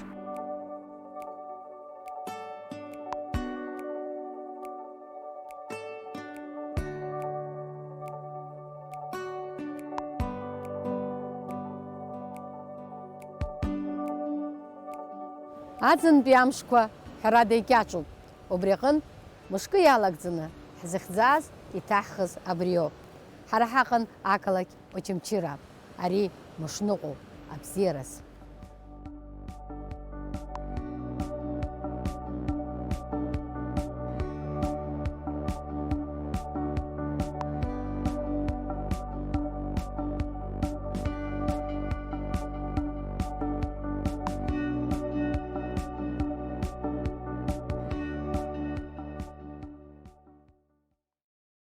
Аӡынтәи амшқәа, ҳәарада, икьаҿуп. Убри аҟынтә, мышкы иалагӡаны, Зыхьӡаз иҭаҳхыз абриоуп. Ҳара ҳаҟан ақалақь Очамчыра. Ари мышныҟәоуп, абзиараз.